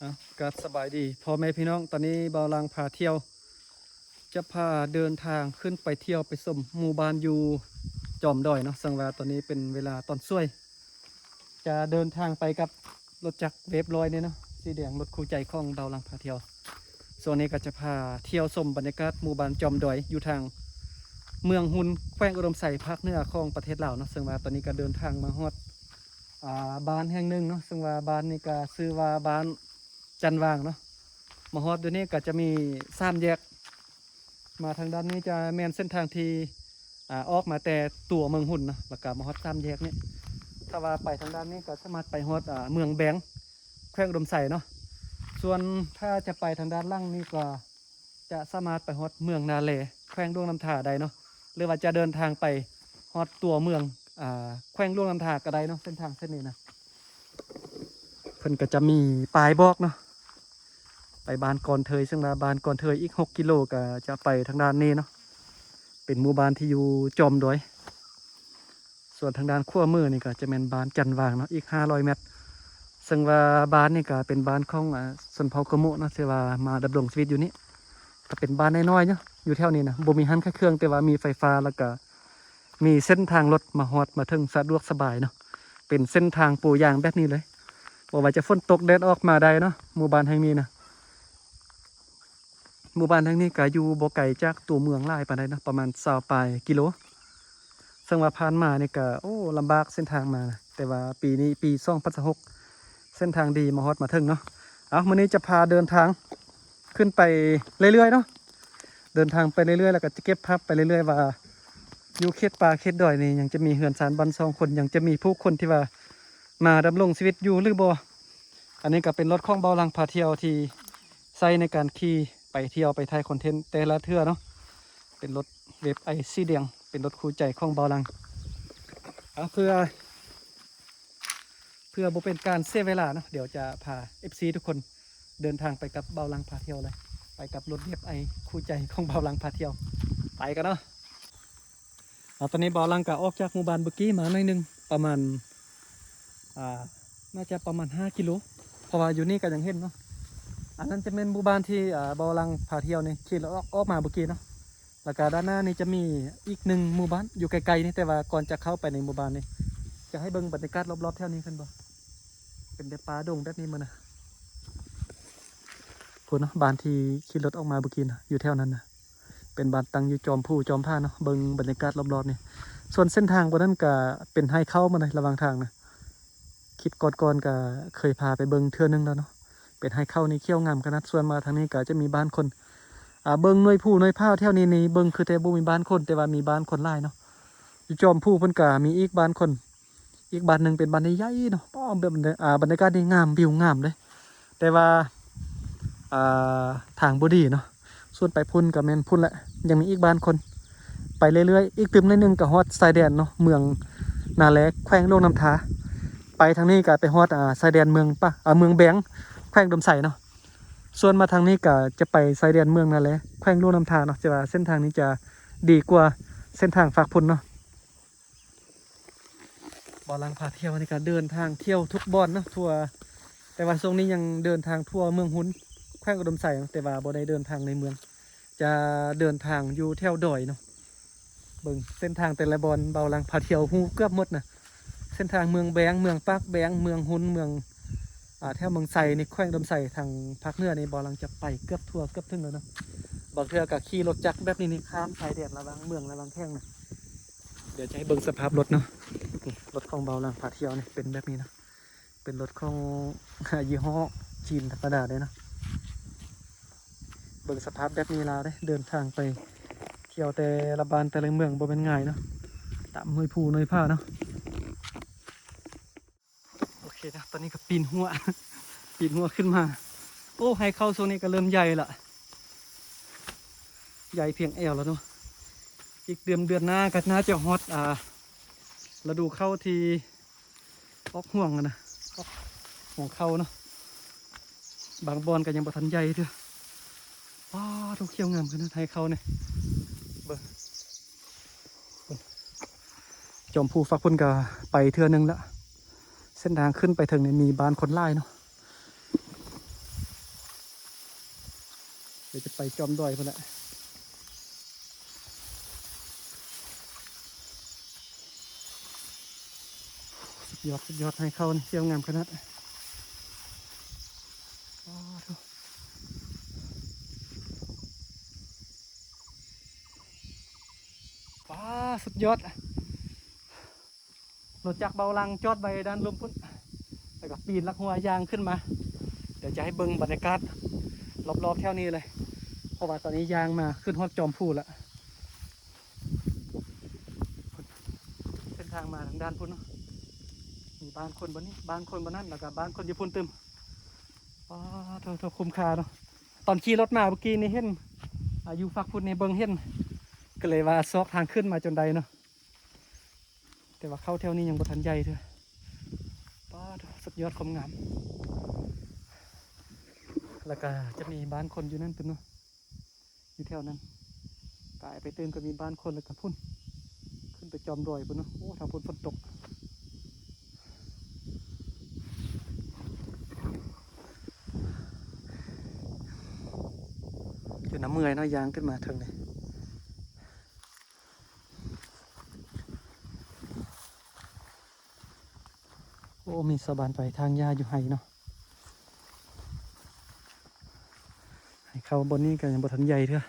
ເອົາ ກາບສະບາຍດີພໍ່ແມ່ພີ່ນ້ອງ, ຕອນນີ້ບ່າວຫຼັງພາທ່ຽວ ຈະພາເດີນທາງຂຶ້ນໄປທ່ຽວໄປຊົມໝູ່ບ້ານຢູ່ຈອມດອຍເນາະ. ເຊິ່ງວ່າຕອນນີ້ເປັນເວລາຕອນສວຍ ຈະເດີນທາງໄປກັບລົດຈັກເວບຮ້ອຍນີ້ເນາະ ສີແດງ, ລົດຄູ່ໃຈຂອງບ່າວຫຼັງພາທ່ຽວ. ຊ່ວງນີ້ກໍຈະພາທ່ຽວຊົມບັນຍາກາດໝູ່ບ້ານຈອມດອຍ ຢູ່ທາງເມືອງຮຸນ ແຂວງອຸດົມໄຊ ພາກເໜືອຂອງປະເທດລາວເນາະ. ເຊິ່ງວ່າຕອນນີ້ກໍເດີນທາງມາຮອດ ອ່າ ບ້ານແຫ່ງໜຶ່ງເນາະ, ເຊິ່ງວ່າບ້ານນີ້ກໍຊື່ວ່າບ້ານຈັນຫວ່າງເນາະ. ມາຮອດຢູ່ນີ້ກໍຈະມີສາມແຍກ, ມາທາງດ້ານນີ້ຈະແມ່ນເສັ້ນທາງທີ່ ອ່າ ອອກມາແຕ່ຕົວເມືອງຮຸນເນາະ ແລ້ວກໍມາຮອດສາມແຍກນີ້. ຖ້າວ່າໄປທາງດ້ານນີ້ກໍສາມາດໄປຮອດ ອ່າ ເມືອງແບງ ແຂວງອຸດົມໄຊເນາະ. ສ່ວນຖ້າຈະໄປທາງດ້ານຫຼັງນີ້ກໍ ຈະສາມາດໄປຮອດເມືອງນາແລ ແຂວງຫຼວງນ້ຳທາໄດ້ເນາະ, ຫຼືວ່າຈະເດີນທາງໄປຮອດຕົວເມືອງ ອ່າ ແຂວງຫຼວງນ້ຳທາກໍໄດ້ເນາະ. ເສັ້ນທາງເສັ້ນນີ້ນະ ເພິ່ນກໍຈະມີປ້າຍບອກເນາະ ໄປບ້ານກອນເທີຍ, ເຊິ່ງວ່າບ້ານກອນເທີຍອີກຫົກກິໂລກໍຈະໄປທາງດ້ານນີ້ເນາະ, ເປັນໝູ່ບ້ານທີ່ຢູ່ຈອມດອຍ. ສ່ວນທາງດ້ານຂວາມືນີ້ກໍຈະແມ່ນບ້ານຈັນຫວ່າງເນາະ ອີກຫ້າຮ້ອຍແມັດ, ເຊິ່ງວ່າບ້ານນີ້ກໍເປັນບ້ານຂອງ ອ່າ ຊົນເຜົ່າກະໂມະເນາະ ທີ່ວ່າມາດຳລົງຊີວິດຢູ່ນີ້. ກໍເປັນບ້ານນ້ອຍໆຢູ່ ຢູ່ແຖວນີ້ນະ, ບໍ່ມີຮ້ານຂາຍເຄື່ອງ ແຕ່ວ່າມີໄຟຟ້າ ແລ້ວກໍມີເສັ້ນທາງລົດມາຮອດມາເຖິງສະດວກສະບາຍເນາະ. ເປັນເສັ້ນທາງປູຢາງແບບນີ້ເລີຍ, ບໍ່ວ່າຈະຝົນຕົກແດດອອກມາໄດ້ເນາະ ໝູ່ບ້ານແຫ່ງນີ້ນະ. ໝູ່ບ້ານແຫ່ງນີ້ກໍຢູ່ບໍ່ໄກຈາກຕົວເມືອງຫຼາຍປານໃດເນາະ ປະມານຊາວປາຍກິໂລ. ເຊິ່ງວ່າຜ່ານມານີ້ກໍ ໂອ້ ລຳບາກເສັ້ນທາງມານະ, ແຕ່ວ່າປີນີ້ປີສອງພັນຊາວຫົກ ເສັ້ນທາງດີມາຮອດມາເຖິງເນາະ. ເອົາ ມື້ນີ້ຈະພາເດີນທາງຂຶ້ນໄປເລື້ອຍໆເນາະ, ເດີນທາງໄປເລື້ອຍໆ ແລ້ວກໍຈະເກັບພາບໄປເລື້ອຍໆວ່າ ຢູ່ເຂດປ່າເຂດດອຍນີ້ຍັງຈະມີເຮືອນຊານບ້ານຊ່ອງຄົນ, ຍັງຈະມີຜູ້ຄົນທີ່ວ່າມາດຳລົງຊີວິດຢູ່ຫຼືບໍ່. ອັນນີ້ກໍເປັນລົດຂອງບ່າວຫຼັງພາທ່ຽວທີ່ໃຊ້ໃນການຂີ່ໄປທ່ຽວໄປຖ່າຍຄອນເທັນແຕ່ລະເທື່ອເນາະ, ເປັນລົດເວບໄອສີແດງ ເປັນລົດຄູ່ໃຈຂອງບ່າວຫຼັງ. ເອົາ ເພື່ອ ເພື່ອບໍ່ເປັນການເສຍເວລາເນາະ, ດຽວຈະພາເອັຟຊີທຸກຄົນເດີນທາງໄປກັບບ່າວຫຼັງພາທ່ຽວເລີຍ, ໄປກັບລົດເວບໄອຄູ່ໃຈຂອງບ່າວຫຼັງພາທ່ຽວ. ໄປກັນເນາະ. ອ່າ ຕອນນີ້ບ່າວຫຼັງກໍອອກຈາກໝູ່ບ້ານເມື່ອກີ້ມາໜ້ອຍໜຶ່ງ ປະມານ ອ່າ ໜ້າຈະປະມານຫ້າກິໂລ, ເພາະວ່າຢູ່ນີ້ກໍຍັງເຫັນເນາະ. ອັນນັ້ນຈະແມ່ນໝູ່ບ້ານທີ່ ອ່າ ບ່າວຫຼັງພາທ່ຽວນີ້ຂີ່ລົດອອກ ອອກມາເມື່ອກີ້ເນາະ, ແລ້ວກໍດ້ານໜ້ານີ້ຈະມີອີກໜຶ່ງໝູ່ບ້ານຢູ່ໃກ້ໆນີ້, ແຕ່ວ່າກ່ອນຈະເຂົ້າໄປໃນໝູ່ບ້ານນີ້ ຈະໃຫ້ເບິ່ງບັນຍາກາດລອບໆແຖວນີ້ຂຶ້ນບໍ່, ເປັນແຕ່ປ່າດົງແບບນີ້ໝົດນະ. ພຸ້ນເນາະ ບ້ານທີ່ຂີ່ລົດອອກມາເມື່ອກີ້ນະ ຢູ່ແຖວນັ້ນນະ. ເປັນບ້ານຕັ້ງຢູ່ຈອມພູຈອມຜາເນາະ, ເບິ່ງບັນຍາກາດລອບໆນີ້. ສ່ວນເສັ້ນທາງບ່ອນນັ້ນກະເປັນໄຮ່ເຂົ້າໝົດເລີຍ ລະຫວ່າງທາງນະ. ຄລິບກ່ອນໆກະເຄີຍພາໄປເບິ່ງເທື່ອໜຶ່ງແລ້ວເນາະ, ເປັນໄຮ່ເຂົ້ານີ້ຂຽວງາມຂະໜາດ. ສ່ວນມາທາງນີ້ກະຈະມີບ້ານຄົນ ອ່າ ເບິ່ງໜ່ວຍພູໜ່ວຍຜາແຖວນີ້ນີ້ ເບິ່ງຄືແຕ່ບໍ່ມີບ້ານຄົນ, ແຕ່ວ່າມີບ້ານຄົນຫຼາຍເນາະ. ຢູ່ຈອມພູເພິ່ນກະມີອີກບ້ານຄົນ ອີກບ້ານໜຶ່ງເປັນບ້ານໃຫຍ່ໆເນາະ. ປ້ອ ແບບ ອ່າ ບັນຍາກາດນີ້ງາມ ວິວງາມເດ້ ແຕ່ວ່າ ອ່າ ທາງບໍ່ດີເນາະ. ສ່ວນໄປພຸ້ນກໍແມ່ນພຸ້ນແຫຼະ ຍັງມີອີກບ້ານຄົນ. ໄປເລື້ອຍໆ ອີກຕື່ມໜ້ອຍໜຶ່ງກໍຮອດຊາຍແດນເນາະ ເມືອງນາແລ ແຂວງຫຼວງນ້ຳທາ. ໄປທາງນີ້ກໍໄປຮອດ ອ່າ ຊາຍແດນເມືອງປະ ອ່າ ເມືອງແບງ ແຂວງອຸດົມໄຊເນາະ. ສ່ວນມາທາງນີ້ກໍຈະໄປຊາຍແດນເມືອງນາແລ ແຂວງຫຼວງນ້ຳທາເນາະ, ແຕ່ວ່າເສັ້ນທາງນີ້ຈະດີກວ່າເສັ້ນທາງຟາກພຸ້ນເນາະ. ບ່າວຫຼັງພາທ່ຽວນີ້ກໍເດີນທາງທ່ຽວທຸກບ່ອນເນາະ ທົ່ວ ແຕ່ວ່າຊ່ວງນີ້ຍັງເດີນທາງທົ່ວເມືອງຮຸນ ແຂວງອຸດົມໄຊເນາະ, ແຕ່ວ່າບໍ່ໄດ້ເດີນທາງໃນເມືອງ, ຈະເດີນທາງຢູ່ແຖວດອຍເນາະ. ເບິ່ງເສັ້ນທາງແຕ່ລະບ່ອນ ບ່າວຫຼັງພາທ່ຽວຮູ້ເກືອບໝົດນະ. ເສັ້ນທາງເມືອງແບງ ເມືອງປາກແບງ ເມືອງຮຸນ ເມືອງ ອ່າ ແຖວເມືອງໄຊນີ້ ແຂວງອຸດົມໄຊ ທາງພາກເໜືອນີ້ ບ່າວຫຼັງຈະໄປເກືອບທົ່ວເກືອບເຖິງແລ້ວເນາະ. ບາງເທື່ອກໍຂີ່ລົດຈັກແບບນີ້ນີ້ ຂ້າມຊາຍແດນລະຫວ່າງເມືອງລະຫວ່າງແຂວງນະ. ດຽວຈະໃຫ້ເບິ່ງສະພາບລົດເນາະ. ນີ້ ລົດຂອງບ່າວຫຼັງພາທ່ຽວນີ້ເປັນແບບນີ້ເນາະ, ເປັນລົດຂອງຍີ່ຫໍ້ຈີນທຳມະດາເດ້ເນາະ. ເບິ່ງສະພາບແບບນີ້ລາວເດ້ ເດີນທາງໄປທ່ຽວແຕ່ລະບ້ານແຕ່ລະເມືອງບໍ່ແມ່ນງ່າຍເນາະ, ຕາມໜ່ວຍພູໜ່ວຍຜາເນາະ. ໂອເຄນະ ຕອນນີ້ກໍປີນຮົ້ວ ປີນຮົ້ວຂຶ້ນມາ. ໂອ້ ໄຮ່ເຂົ້າຊ່ວງນີ້ກໍເລີ່ມໃຫຍ່ລະ ໃຫຍ່ພຽງແອວແລ້ວເນາະ. ອີກເດືອນ ເດືອນໜ້າກໍໜ້າຈະຮອດ ອ່າ ລະດູເຂົ້າທີ່ອອກຮວງຫັ້ນນະ ອອກຮວງເຂົ້າເນາະ. ບາງບ່ອນກໍຍັງບໍ່ທັນໃຫຍ່ເທື່ອ. ວ້າ ໂທ້ ຂຽວງາມຂະໜາດໄຮ່ເຂົ້ານີ້. ເບິ່ງ ເບິ່ງ ຈອມພູຟາກພຸ້ນກໍໄປເທື່ອໜຶ່ງລະ. ເສັ້ນທາງຂຶ້ນໄປເທິງນີ້ມີບ້ານຄົນຫຼາຍເນາະ. ດຽວຈະໄປຈອມດອຍພຸ້ນແຫຼະ. ສຸດຍອດ ສຸດຍອດ ໄຮ່ເຂົ້ານີ້ຂຽວງາມຂະໜາດ. ປາໂທ້ ປາ ສຸດຍອດ. ລົດຈັກເບົາຫຼັງຈອດໄວ້ດ້ານລຸ່ມພຸ້ນ ແລ້ວກໍປີນລັກຫົວຍ່າງຂຶ້ນມາ. ດຽວຈະໃຫ້ເບິ່ງບັນຍາກາດລອບໆແຖວນີ້ເລີຍ ເພາະວ່າຕອນນີ້ຍ່າງມາຂຶ້ນຮອດຈອມພູແລ້ວ. ເສັ້ນທາງມາທາງດ້ານພຸ້ນເນາະ ມີບ້ານຄົນບ່ອນນີ້ ບ້ານຄົນບ່ອນນັ້ນ ແລ້ວກໍບ້ານຄົນຢູ່ພຸ້ນຕື່ມ. ປາໂທ້ ໂທ້ ຄຸ້ມຄ່າເນາະ. ຕອນຂີ່ລົດມາເມື່ອກີ້ນີ້ເຫັນ ອາ ຢູ່ຟາກພຸ້ນນີ້ເບິ່ງເຫັນ ກໍເລີຍວ່າຊອກທາງຂຶ້ນມາຈົນໄດ້ເນາະ. ແຕ່ວ່າເຂົ້າແຖວນີ້ຍັງບໍ່ທັນໃຫຍ່ເທື່ອ. ປາໂທ້ ສຸດຍອດຄວາມງາມ. ແລ້ວກະຈະມີບ້ານຄົນຢູ່ນັ້ນພຸ້ນເນາະ ຢູ່ແຖວນັ້ນ. ກາຍໄປຕື່ມກໍມີບ້ານຄົນ ແລ້ວກະພຸ້ນ ຂຶ້ນໄປຈອມດອຍພຸ້ນເນາະ. ໂອ້ ທາງພຸ້ນຝົນຕົກ. ຈົນໜ້າເມື່ອຍເນາະ ຍ່າງຂຶ້ນມາເທິງນີ້. ໂອ້ ມີຊາວບ້ານໄປຖາງຫຍ້າຢູ່ໄຮ່ເນາະ. ໄຮ່ເຂົ້າບ່ອນນີ້ກໍຍັງບໍ່ທັນໃຫຍ່ເທື່ອ.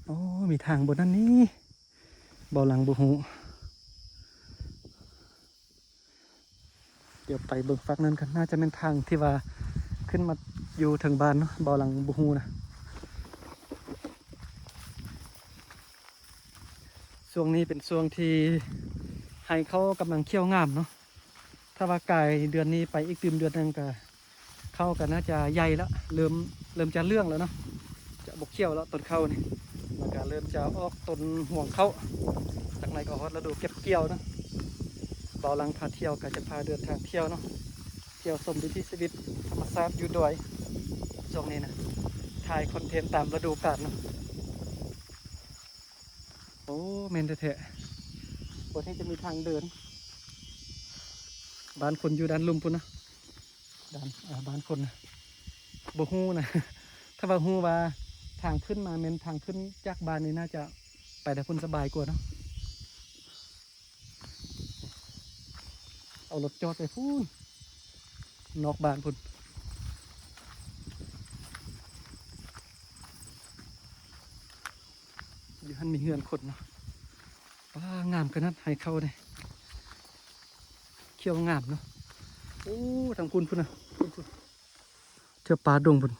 ໂອ້ ມີທາງບ່ອນນັ້ນນີ້ ເບົາຫຼັງບໍ່ຮູ້. ດຽວໄປເບິ່ງຟາກນັ້ນກັນ ໜ້າຈະແມ່ນທາງທີ່ວ່າຂຶ້ນມາຢູ່ເທິງບ້ານເນາະ ເບົາຫຼັງບໍ່ຮູ້ນະ. ຊ່ວງນີ້ເປັນຊ່ວງທີ່ໄຮ່ເຂົ້າກຳລັງຂຽວງາມເນາະ. ຖ້າວ່າກາຍເດືອນນີ້ໄປອີກຕື່ມເດືອນໜຶ່ງກະ ເຂົ້າກໍໜ້າຈະໃຫຍ່ແລ້ວ ເລີ່ມ ເລີ່ມຈະເຫຼືອງແລ້ວເນາະ ຈະບໍ່ຂຽວແລ້ວຕົ້ນເຂົ້ານີ້ ແລ້ວກໍເລີ່ມຈະອອກຕົ້ນຮວງເຂົ້າ. ຈັກໜ່ອຍກໍຮອດລະດູເກັບກ່ຽວເນາະ. ເບົາຫຼັງພາທ່ຽວກໍຈະພາເດີນທາງທ່ຽວເນາະ ທ່ຽວຊົມວິຖີຊີວິດທຳມະຊາດຢູ່ດອຍ. ຊ່ວງນີ້ນະ ຖ່າຍຄອນເທັນຕາມລະດູການເນາະ. ໂອ້ ແມ່ນແທ້ໆ ບໍ່ແທ້ຈະມີທາງເດີນ. ບ້ານຄົນຢູ່ດ້ານລຸ່ມພຸ້ນນະ ດ້ານ ອ່າ ບ້ານຄົນນະ ບໍ່ຮູ້ນະ. ຖ້າວ່າຮູ້ວ່າທາງຂຶ້ນມາແມ່ນທາງຂຶ້ນຈາກບ້ານນີ້ ໜ້າຈະໄປທາງພຸ້ນສະບາຍກວ່າເນາະ. ເອົາລົດຈອດໄວ້ພຸ້ນ ນອກບ້ານພຸ້ນ. ຢູ່ຫັ້ນມີເຮືອນຄົນເນາະ. ປາ ງາມຂະໜາດໄຮ່ເຂົ້ານີ້ ຂຽວງາມເນາະ. ໂອ້ ທາງພຸ້ນພຸ້ນນະ ພຸ້ນໆ ເທື່ອປ່າດົງພຸ້ນ.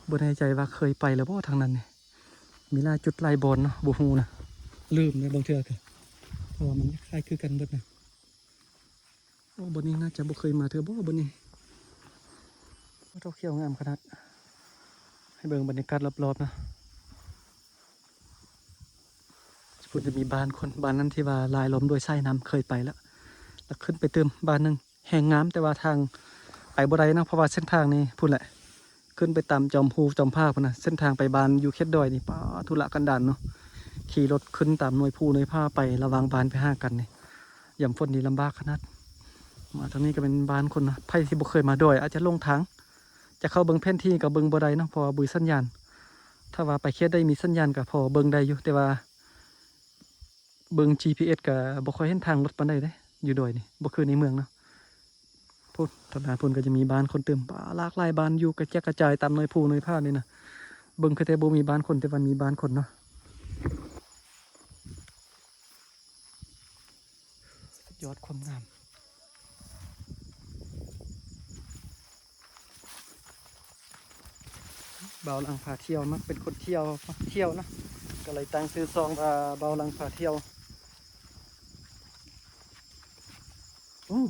ບໍ່ແນ່ໃຈວ່າເຄີຍໄປແລ້ວບໍ່ທາງນັ້ນນີ້ ມີຫຼາຍຈຸດຫຼາຍບ່ອນເນາະ ບໍ່ຮູ້ນະ ລືມແລ້ວບາງເທື່ອກໍ ເພາະວ່າມັນຄ້າຍຄືກັນເບິດນະ. ໂອ້ ບ່ອນນີ້ໜ້າຈະບໍ່ເຄີຍມາເທື່ອບໍ່ ບ່ອນນີ້. ໂອ້ ຂຽວງາມຂະໜາດ. ໃຫ້ເບິ່ງບັນຍາກາດລອບໆນະ. ພຸ້ນຈະມີບ້ານຄົນ ບ້ານນັ້ນທີ່ວ່າລາຍລ້ອມດ້ວຍສາຍນ້ຳ ເຄີຍໄປແລ້ວ ແລ້ວຂຶ້ນໄປຕື່ມບ້ານໜຶ່ງ ແຮ່ງງາມ ແຕ່ວ່າທາງໄປບໍ່ໄດ້ເນາະ ເພາະວ່າເສັ້ນທາງນີ້ພຸ້ນແຫຼະ ຂຶ້ນໄປຕາມຈອມພູຈອມຜາພຸ້ນນະ. ເສັ້ນທາງໄປບ້ານຢູ່ເຂດດອຍນີ້ ປາ ທຸລະກັນດານເນາະ ຂີ່ລົດຂຶ້ນຕາມໜ່ວຍພູໜ່ວຍຜາໄປ ລະຫວ່າງບ້ານໄປຫາກັນນີ້ ຍາມຝົນນີ້ລຳບາກຂະໜາດ. ມາທາງນີ້ກໍເປັນບ້ານຄົນນະ ໃຜທີ່ບໍ່ເຄີຍມາດອຍອາດຈະຫຼົງທາງ ຈະເຂົ້າເບິ່ງແຜນທີ່ກໍເບິ່ງບໍ່ໄດ້ເນາະ ເພາະວ່າບໍ່ມີສັນຍານ. ຖ້າວ່າໄປເຂດໃດມີສັນຍານກໍພໍເບິ່ງໄດ້ຢູ່ ແຕ່ວ່າ ເບິ່ງຈີພີເອັສກໍບໍ່ຄ່ອຍເຫັນທາງລົດປານໃດເດ້ ຢູ່ດອຍນີ້ ບໍ່ຄືໃນເມືອງເນາະ. ພຸ້ນ ທາງດ້ານພຸ້ນກໍຈະມີບ້ານຄົນຕື່ມ ປາ ຫຼາກຫຼາຍບ້ານຢູ່ກະແຈກກະຈາຍຕາມໜ່ວຍພູໜ່ວຍຜານີ້ນະ. ເບິ່ງຄືແຕ່ບໍ່ມີບ້ານຄົນ ແຕ່ວ່າມີບ້ານຄົນເນາະ. ສຸດຍອດຄວາມງາມ. ບ່າວຫຼັງພາທ່ຽວ ມັກເປັນຄົນທ່ຽວ ມັກທ່ຽວນະ ກໍເລີຍຕັ້ງຊື່ຊ່ອງວ່າບ່າວຫຼັງພາທ່ຽວ. ໂອ້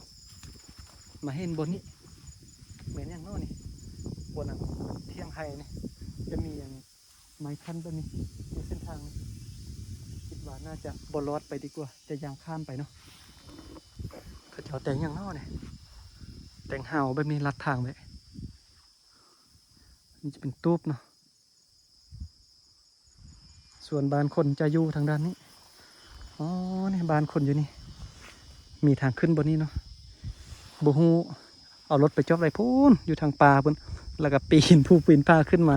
ມາເຫັນບ່ອນນີ້ ແມ່ນຫຍັງເນາະນີ້ ບ່ອນນັ້ນ ຖຽງໄຮ່ນີ້ ຈະມີຫຍັງ ໄມ້ຄັນແບບນີ້ຢູ່ເສັ້ນທາງນີ້ ຄິດວ່າໜ້າຈະບໍ່ລອດໄປດີກວ່າ ຈະຍ່າງຂ້າມໄປເນາະ. ເຂົາເຈົ້າແຕ່ງຫຍັງເນາະນີ້ ແຕ່ງຫາວແບບນີ້ລັດທາງໄວ້. ນີ້ຈະເປັນຕູບເນາະ ສ່ວນບ້ານຄົນຈະຢູ່ທາງດ້ານນີ້. ອໍ ນີ້ບ້ານຄົນຢູ່ນີ້ ມີທາງຂຶ້ນບ່ອນນີ້ເນາະ ບໍ່ຮູ້ ເອົາລົດໄປຈອດໄວ້ພຸ້ນ ຢູ່ທາງປ່າພຸ້ນ ແລ້ວກໍປີນພູປີນຜາຂຶ້ນມາ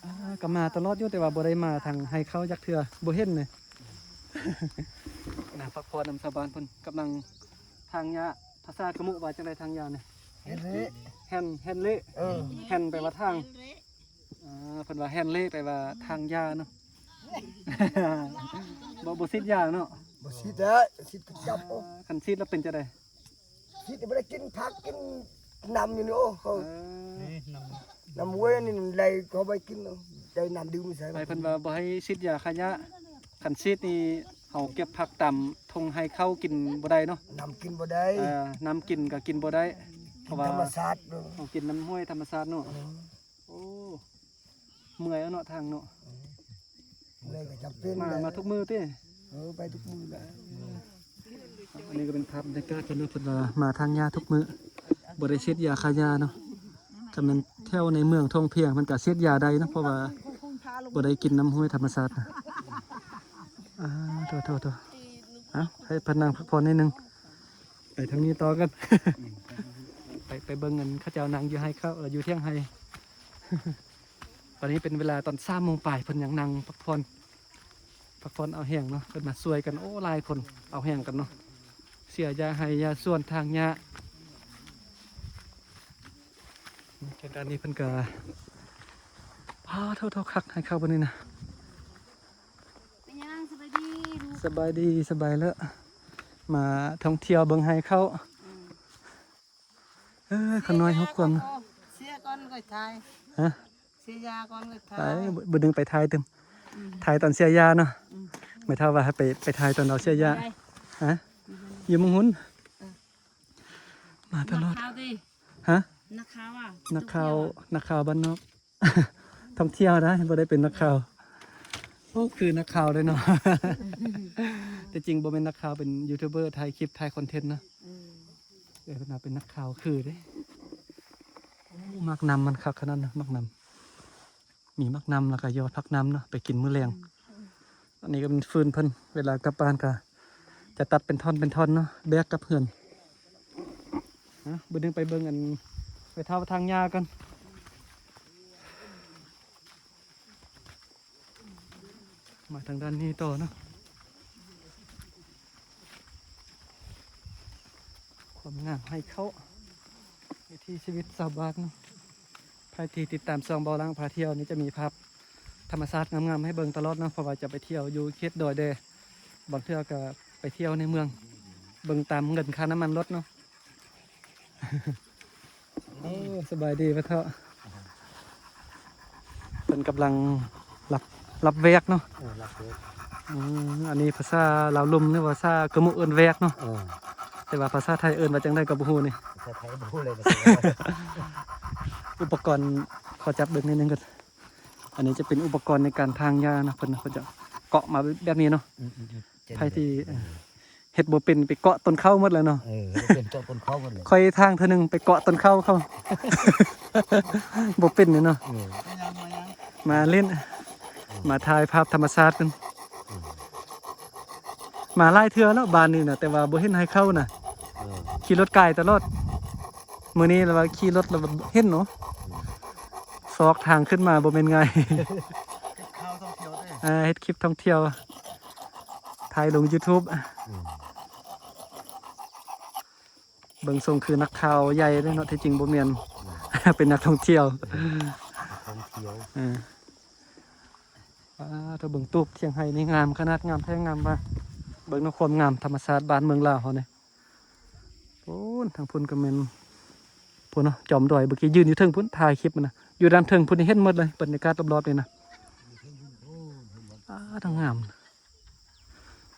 ອ່າ ກໍມາຕະຫຼອດຢູ່ ແຕ່ວ່າບໍ່ໄດ້ມາທາງໄຮ່ເຂົ້າຈັກເທື່ອ ບໍ່ເຫັນເລີຍ. ນາງພັກຜ່ອນນຳຊາວບ້ານເພິ່ນກຳລັງຖາງຫຍ້າ. ພາສາຂະມຸວ່າຈັ່ງໃດ ຖາງຫຍ້ານີ້? ແຮ່ນເລ. ແຮ່ນ ແຮ່ນເລ. ເອີ ແຮ່ນແປວ່າຖາງ. ອ່າ ເພິ່ນວ່າແຮ່ນເລ ແປວ່າຖາງຫຍ້າເນາະ. ບໍ່ ບໍ່ສີດຢາເນາະ. ບໍ່ສີດແລ້ວ ສີດກໍຈັບ. ອ່າ ຄັນສີດແລ້ວເປັນຈັ່ງໃດ? ຊິໄດ້ກິນຜັກກິນນ້ຳຢູ່ນີ້. ໂອ້ ເອີ ນີ້ນ້ຳ ນ້ຳຫ້ວຍນີ້ໄຫຼເຂົ້າໄປກິນເນາະ ໄດ້ນ້ຳດື່ມໃສ່. ໄປເພິ່ນວ່າບໍ່ໃຫ້ສີດຢາຂ້າຫຍ້າ. ຄັນສີດນີ້ເຮົາເກັບຜັກຕາມທົ່ງໄຮ່ເຂົ້າກິນບໍ່ໄດ້ເນາະ. ນ້ຳກິນບໍ່ໄດ້. ເອີ ນ້ຳກິນກໍກິນບໍ່ໄດ້ ເພາະວ່າທຳມະຊາດເນາະ ເຮົາກິນນ້ຳຫ້ວຍທຳມະຊາດເນາະ. ເອີ ໂອ້ ເມື່ອຍເນາະ ທາງເນາະ. ເອີ ເມື່ອຍກໍຈຳເປັນ ມາ ມາທຸກມື້ຕິ? ເອີ ໄປທຸກມື້ແຫຼະ. ອັນນີ້ກໍເປັນພາບບັນຍາກາດເພິ່ນເນາະ ເພິ່ນວ່າມາຖາງຫຍ້າທຸກມື້ ບໍ່ໄດ້ສີດຢາຂ້າຫຍ້າເນາະ. ຄັນແມ່ນແຖວໃນເມືອງທົ່ງພຽງ ເພິ່ນກໍສີດຢາໄດ້ເນາະ ເພາະວ່າບໍ່ໄດ້ກິນນ້ຳຫ້ວຍທຳມະຊາດນະ. ອ່າ ໂທໆໆ ເອົາ ໃຫ້ເພິ່ນນັ່ງພັກຜ່ອນໜ້ອຍໜຶ່ງ. ໄປທາງນີ້ຕໍ່ກັນ ໄປ ໄປເບິ່ງອັນເຂົາເຈົ້ານັ່ງຢູ່ໄຮ່ເຂົ້າ ເອີ ຢູ່ຖຽງໄຮ່. ຕອນນີ້ເປັນເວລາຕອນສາມໂມງປາຍ ເພິ່ນຍັງນັ່ງພັກຜ່ອນ ພັກຜ່ອນເອົາແຮງເນາະ. ເພິ່ນມາຊ່ວຍກັນ ໂອ້ ຫຼາຍຄົນເອົາແຮງກັນເນາະ ເສຍຫຍ້າໄຮ່ຫຍ້າສວນ ຖາງຫຍ້າ. ທາງດ້ານນີ້ເພິ່ນກໍ ອ້າ ໂທໆ ຄັກ ໄຮ່ເຂົ້າບາດນີ້ນະ. ເປັນຫຍັງ? ສະບາຍດີລູກ. ສະບາຍດີ ສະບາຍເລີ. ມາທ່ອງທ່ຽວເບິ່ງໄຮ່ເຂົ້າ. ອືມ ເອີ ຂ້ານ້ອຍຫົກຂວບ. ເສຍກ່ອນຄ່ອຍຖ່າຍ. ຮະ? ເສຍຢາກ່ອນຄ່ອຍຖ່າຍ. ໄປ ບ- ບ- ບ- ດຶງໄປຖ່າຍຕື່ມ. ອືມ ຖ່າຍຕອນເສຍຢາເນາະ. ອືມ ແມ່ເຖົ້າວ່າໃຫ້ໄປ ໄປຖ່າຍຕອນເຮົາເສຍຢາ. ໄປ ຮະ? ອືມ ຢູ່ເມືອງຮຸນ. ເອີ ມາຕະຫຼອດ. ນັກຂ່າວຕິ? ຮະ? ນັກຂ່າວອະ? ນັກຂ່າວ ນັກຂ່າວບ້ານນອກ. ທ່ອງທ່ຽວນະ ບໍ່ໄດ້ເປັນນັກຂ່າວ. ໂອ້ ຄືນັກຂ່າວເລີຍເນາະ. ແຕ່ຈິງບໍ່ແມ່ນນັກຂ່າວ ເປັນຢູທູບເບີ ຖ່າຍຄລິບ ຖ່າຍຄອນເທັນເນາະ. ເອີ ເອີ ເພິ່ນວ່າເປັນນັກຂ່າວຄືເດ້. ໂອ້ ໝາກນ້ຳມັນຄັກຂະໜາດນະ ໝາກນ້ຳ. ມີໝາກນ້ຳ ແລ້ວກໍຍອດຜັກນ້ຳເນາະ ໄປກິນມື້ແລງ. ອືມ ອັນນີ້ກໍເປັນຟືນເພິ່ນ ເວລາກັບບ້ານກໍຈະຕັດເປັນທ່ອນເປັນທ່ອນເນາະ ແບກກັບເຮືອນ. ນະ ບາດນີ້ໄປເບິ່ງອັນ ໄປເຖົ້າທາງຫຍ້າກ່ອນ. ມາທາງດ້ານນີ້ຕໍ່ເນາະ. ຄວາມງາມໄຮ່ເຂົ້າ ວິຖີຊີວິດຊາວບ້ານເນາະ. ໃຜທີ່ຕິດຕາມຊ່ອງເບົາລ້າງພາທ່ຽວນີ້ ຈະມີພາບທຳມະຊາດງາມໆໃຫ້ເບິ່ງຕະຫຼອດເນາະ ເພາະວ່າຈະໄປທ່ຽວຢູ່ເຂດດອຍແດ່. ບາງເທື່ອກໍໄປທ່ຽວໃນເມືອງ ເບິ່ງຕາມເງິນຄ່ານ້ຳມັນລົດເນາະ. ໂອ້ ສະບາຍດີພໍ່ເຖົ້າ. ເພິ່ນກຳລັງລັບ ລັບແວກເນາະ. ເອີ ລັບແວກ. ອືມ ອັນນີ້ພາສາລາວລຸ່ມ ຫຼືວ່າພາສາກະມຸເອີ້ນແວກເນາະ. ເອີ ແຕ່ວ່າພາສາໄທເອີ້ນວ່າຈັ່ງໃດກໍບໍ່ຮູ້ນີ້. ພາສາໄທບໍ່ຮູ້ເລີຍ. ອຸປະກອນ ຂໍຈັບເບິ່ງໜ້ອຍໜຶ່ງກ່ອນ. ອັນນີ້ຈະເປັນອຸປະກອນໃນການຖາງຫຍ້ານະ ເພິ່ນ ເພິ່ນຈະເກາະມາແບບນີ້ເນາະ. ອືມໆ ໃຜທີ່ ເອີ ເຮັດບໍ່ເປັນໄປເກາະຕົ້ນເຂົ້າໝົດແລ້ວເນາະ. ເອີ ເຮັດບໍ່ເປັນເກາະຕົ້ນເຂົ້າໝົດເລີຍ. ຂ້ອຍທາງເທື່ອໜຶ່ງໄປເກາະຕົ້ນເຂົ້າເຂົາ ບໍ່ເປັນເລີຍເນາະ. ເອີ ມາຫຼິ້ນ ເອີ ມາຖ່າຍພາບທຳມະຊາດກັນ. ເອີ ມາຫຼາຍເທື່ອແລ້ວບ້ານນີ້ນະ ແຕ່ວ່າບໍ່ເຫັນໃຫ້ເຂົ້ານະ. ເອີ ຂີ່ລົດກາຍຕະຫຼອດ. ມື້ນີ້ລະວ່າຂີ່ລົດລະເຫັນເນາະ. ເອີ ຊອກທາງຂຶ້ນມາບໍ່ແມ່ນງ່າຍ. ເຮັດຂ່າວທ່ອງທ່ຽວເດ້. ອ່າ ເຮັດຄລິບທ່ອງທ່ຽວ ຖ່າຍລົງຢູທູບ. ອືມ ເບິ່ງຊົງຄືນັກຂ່າວໃຫຍ່ເດ້ເນາະ ທີ່ຈິງບໍ່ແມ່ນ. ອືມ ເປັນນັກທ່ອງທ່ຽວ. ເອີ ນັກທ່ອງທ່ຽວ. ເອີ ອ່າ ຖ້າເບິ່ງຕູບຖຽງໄຮ່ນີ້ງາມຂະໜາດ ງາມແທ້ງາມວ່າ. ເບິ່ງເນາະ ຄວາມງາມທຳມະຊາດບ້ານເມືອງລາວເຮົານີ້. ໂອ້ ທາງພຸ້ນກໍແມ່ນ ພຸ້ນເນາະ ຈອມດອຍ. ເມື່ອກີ້ຢືນຢູ່ເທິງພຸ້ນ ຖ່າຍຄລິບມັນນະ ຢູ່ດ້ານເທິງພຸ້ນ ເຫັນໝົດເລີຍ ບັນຍາກາດລອບໆນີ້ນະ. ອ້າ ທາງງາມ.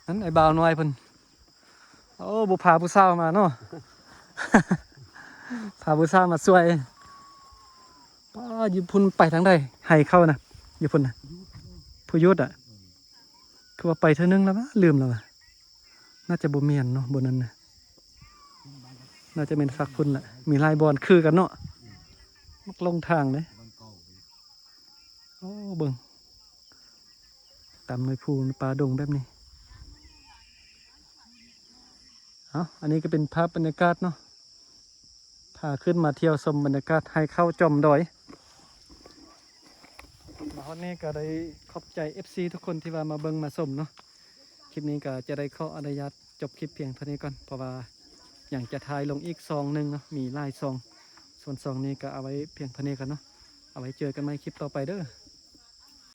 ນັ້ນໄອ້ບ່າວນ້ອຍເພິ່ນ. ໂອ້ ບໍ່ພາຜູ້ສາວມາເນາະ. ພາຜູ້ສາວມາຊ່ວຍ. ປ້າ ຢູ່ພຸ້ນໄປທາງໃດ? ໄຮ່ເຂົ້ານະ ຢູ່ພຸ້ນນະ. ຜູ້ຢຸດອະ ຄືວ່າໄປເທື່ອໜຶ່ງແລ້ວຫວາ ລືມແລ້ວຫວາ. ໜ້າຈະບໍ່ແມ່ນເນາະ ບ່ອນນັ້ນນະ. ໜ້າຈະແມ່ນຟາກພຸ້ນລະ. ມີຫຼາຍບ່ອນຄືກັນເນາະ. ມັກຫຼົງທາງເດ້. ໂອ້ ເບິ່ງ ຕາມໜ່ວຍພູປ່າດົງແບບນີ້. ເອົາ ອັນນີ້ກໍເປັນພາບບັນຍາກາດເນາະ. ພາຂຶ້ນມາທ່ຽວຊົມບັນຍາກາດໄຮ່ເຂົ້າຈອມດອຍ. ມ ຕອນນີ້ກໍໄດ້ຂອບໃຈ ເອັຟຊີ ທຸກຄົນທີ່ວ່າມາເບິ່ງມາຊົມເນາະ. ຄລິບນີ້ກໍຈະໄດ້ຂໍອະນຸຍາດຈົບຄລິບພຽງເທົ່ານີ້ກ່ອນ ເພາະວ່າຍັງຈະຖ່າຍລົງອີກຊ່ອງໜຶ່ງເນາະ, ມີຫຼາຍຊ່ອງ. ສ່ວນຊ່ອງນີ້ກໍເອົາໄວ້ພຽງເທົ່ານີ້ກ່ອນເນາະ. ເອົາໄວ້ເຈີກັນໃໝ່ຄລິບຕໍ່ໄປເດີ້.